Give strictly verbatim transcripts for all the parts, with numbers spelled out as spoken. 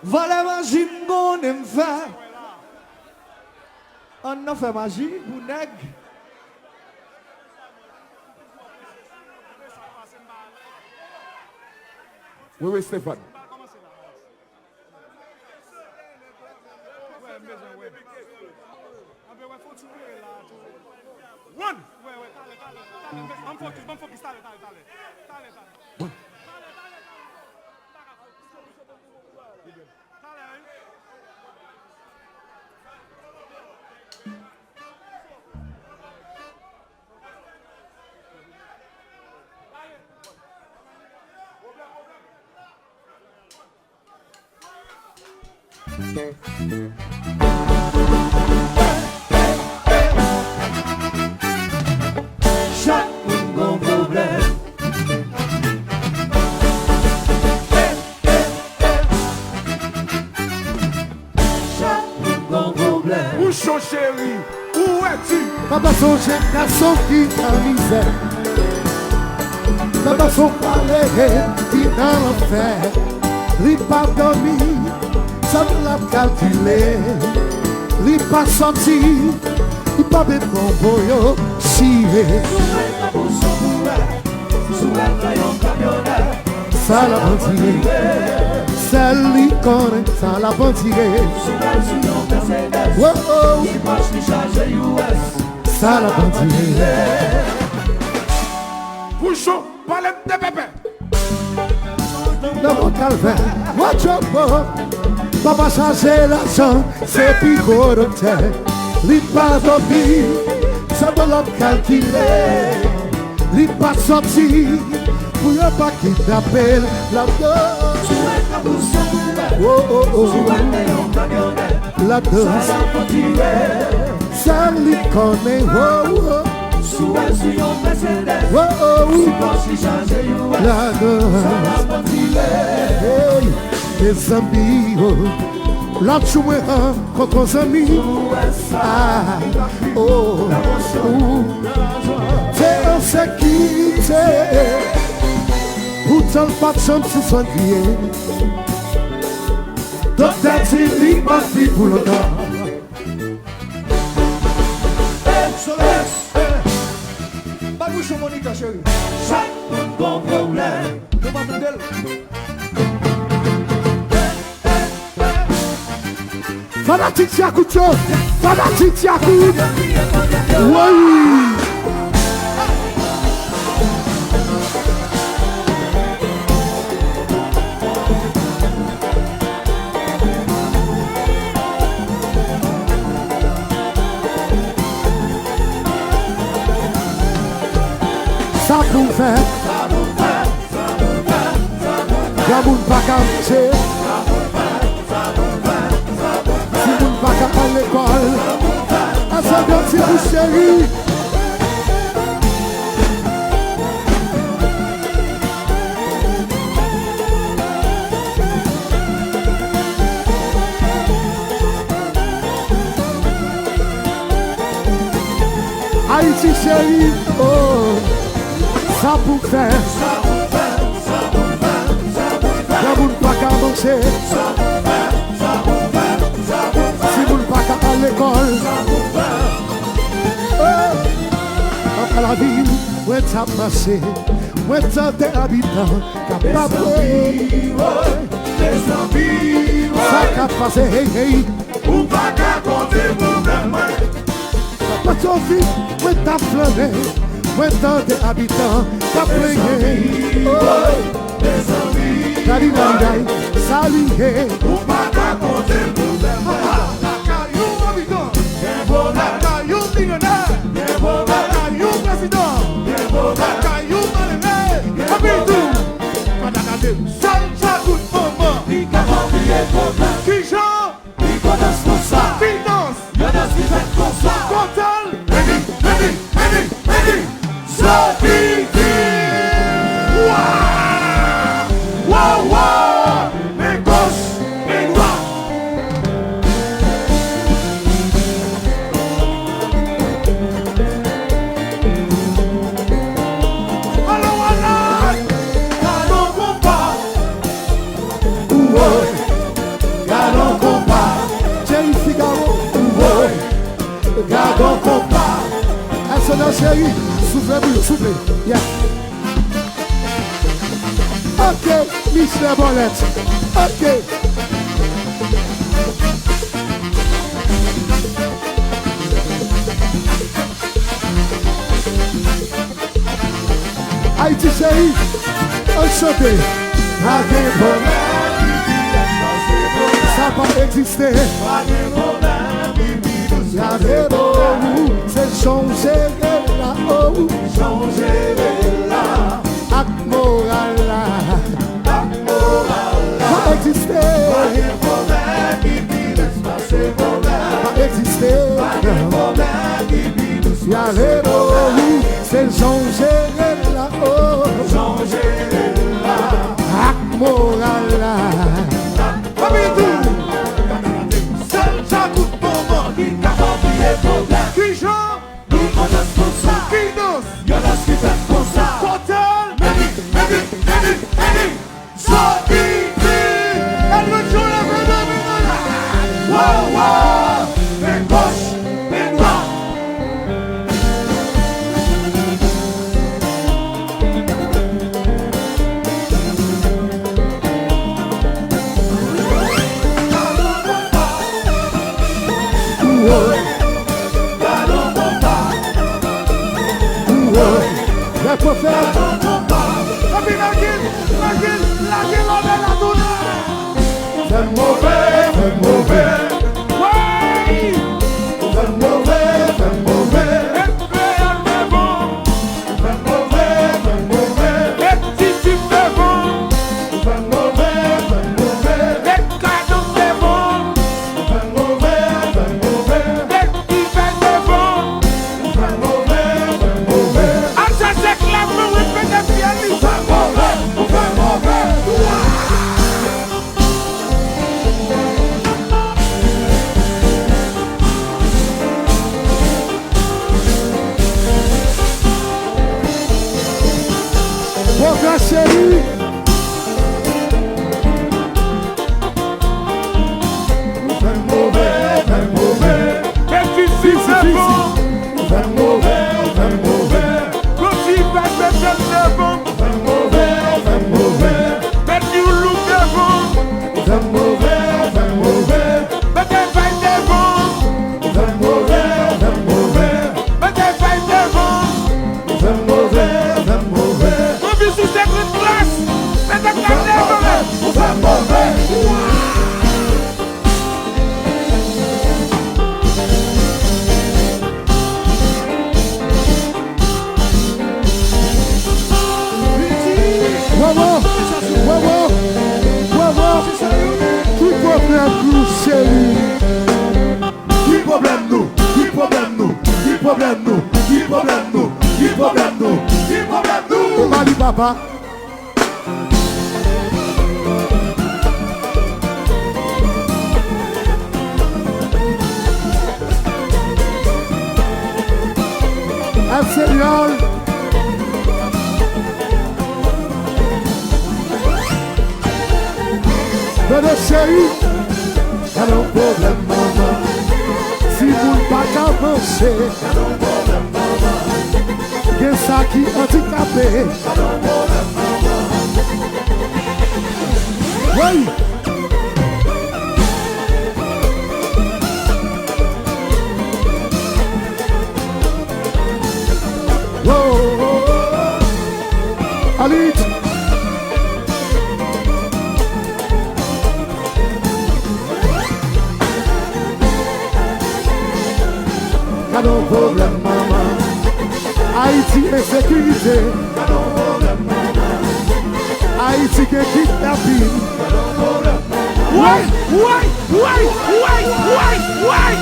Vòlè maji m konnen m fè. Ann nan fè maji pou nèg. Wewe Stefan. One. Chak moun gon pwoblèm. Chak moun gon pwoblèm. Bouchon cheri, ou wè ti. Papa se yon jèn gason ki nan mizè. Papa se yon malere ki nan lanfè. Li pa dòmi, sèl l ap kalkile. Li pa sòti, li pa met manbo yo chire. Sa l ap andire, sèl li konnen sa l ap andire. Oh, oh. Sa l ap andire. Bouchon, pale m de pèpè. Nan mond kalvè, wòdwòb, papa chaje lajan, se pi gwo doktè. Li pa dòmi, sèl l ap kalkile. Li pa sòti, pou yo pa kidnape l. Ladan, oh, oh, oh. Ladan, sèl li konnen, oh, oh. Oh, oh. Ladan, hey, mezanmi, oh. Lòt jou mwen rankontre yon zanmi. Ah, oh, oh. Te an sekirite. Poutan l pa t janm sou swen griye. Doktè di li p ap viv pou lontan. Hey, Solex, hey. Ba bouchon Monica, cheri. Chak moun gon pwoblèm. Nou pa tande l. Fanatik Djakout yo, fanatik Djakout. Woy! Sa pou fè. Granmoun pa ka manje. Timoun pa ka al lekòl. Ansanm yon ti boucheri. Ayiti cheri, oh, sa pou fè. Granmoun pa ka manje. Timoun pa ka al lekòl. Oh, anba lavil, mwen t ap mache. Mwen tande abitan k ap babre. Sa k ap pase, hey, hey. Ou pa ka konte pwoblèm mwen. Sa pa t yon vi, mwen t ap flannen. Mwen tande abitan k ap plenyen. Oh. Dadi, dadi, dadi, sa li ye. Ou pa ka konte pwoblèm mwen. Lakay yon abitan. Gen pwoblèm. Lakay yon milyonè. Gen pwoblèm. Lakay yon prezidan. Gen pwoblèm. Lakay yon malere. Gen pwoblèm. Anpil tou. Fada gade. Sèl Djakout manman. Li ka konpile pwoblèm. Kijan? Li konn dans konsa. Finans. Yon dans ki fèt konsa. Kote l? Ready, ready, ready, ready. Sòti di. Wa! Wa, wa! Men goch, men dwat. Alò, alò! Gade yon konpa. Woy! Bon konpa. Èske nan seri? Soufle pou yo, soufle. Yeah. Ok, Mister Bolèt. Ok. Ayiti cheri, ann chante. Pa gen pwoblèm, sa pa egziste. Pa gen pwoblèm, gade bò ou, se jan w jere la, oh. Jan w jere la. Ak moral la. Ak moral la. Pa egziste. Pa gen pwoblèm, pa egziste. Pa gen pwoblèm, y ale bò ou, se jan w jere la, oh. Jan w jere la. Ak moral la. Papi tou, sèl djakout bonbon ki kapab bliye pwoblèm. Kijan? Yon dans konsa. Ki dans? Yon dans ki fèt konsa. Kote l? Meni, meni, meni, meni. Soti vin! Èl Rich yo leve men yo anlè! Wow, wow! Men goch, men dwat! Wow! Gade yon konpa! Wow! Lè pwofèt! Gade yon konpa! Epi lage l, lage l, lage l anlè la tounen! Fè m move, fè m move. Wey! Ou fè m move, fè m move. Met kreyòl devan. Ou fè m move, fè m move. Met titip devan. Ou fè m move, fè m move. Met kadans devan. Ou fè m move, fè m move. Met ivè devan. Ou fè m move, fè m move. Al chèche klèb mwen, repete fye li. Ou fè m move, ou fè m move. Pwogrè cheri. Ou fè m move, fè m move. Met fizik devan. Ou fè m move, ou fè m move. Yon ti vag mete l devan. Ou fè m move, ou fè m move. Met New Look devan. Ou fè m move, ou fè m move. Mete vag devan. Ou fè m move, ou fè m move. Mete vag devan. Ou fè m move, ou fè m move. Anvi sou senkant glas. Mete glas devan. Ou fè m move. Wowo! Wowo! Wowo! Ki pwoblèm nou, cheri? Ki pwoblèm nou? Ki pwoblèm nou? Ki pwoblèm nou? Ki pwoblèm nou? Ki pwoblèm nou? Ki pwoblèm nou? Ou pa li papa? Èl Senyò. Bebe cheri. Gade yon pwoblèm, manman. Timoun pa ka manche. Gen sa ki andikape. Wey! Wo! Alit! Gade yon pwoblèm, manman. Ayiti, ensekirite. Gade yon pwoblèm, manman. Ayiti gen kidnapin. Gade yon pwoblèm, manman. Woy, woy, woy, woy, woy, woy, woy!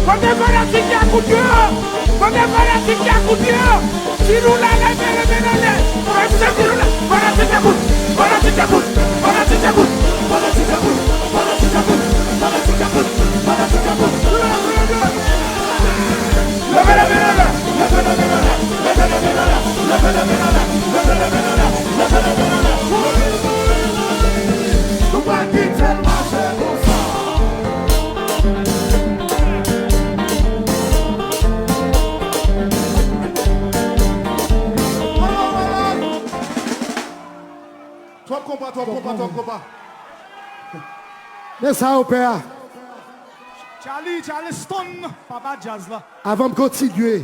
Kote fanatik Djakout yo? Kote fanatik Djakout yo? Si nou la, leve, leve, leve. Fanatik Djakout, fanatik Djakout, fanatik Djakout. Leve, leve, leve. Leve, leve, leve. Leve, leve, leve. Twòp konpa, twòp konpa. Men sa yo pè a. Charlie, Charleston, papa djaz la. Avan m kontinye,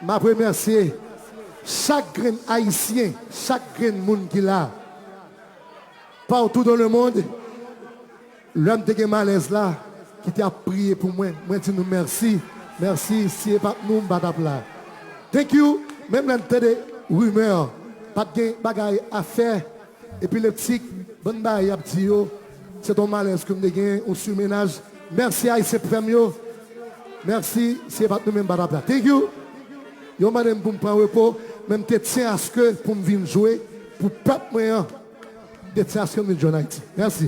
m ap remèsye chak grenn Ayisyen, chak grenn moun ki la, partout dans le monde. Lè m te gen malèz la, ki te ap priye pou mwen, mwen di nou mèsi. Mèsi, si e pa t nou, m pa t ap la. Thank you. Menm lè n tande rimè, pa t gen bagay a fè, epileptik, bann bagay y ap di yo, se t on malèz ke m te gen, on sirmenaj. Mèsi Ayisyen pou fè m yo. Mèsi, si e pa t nou menm, m pa t ap la. Thank you. Yo mande m pou m pran repo, men m te tyen aske pou m vin jwe pou pèp mwen an. M te tyen aske m vin jwe an Ayiti. Mèsi.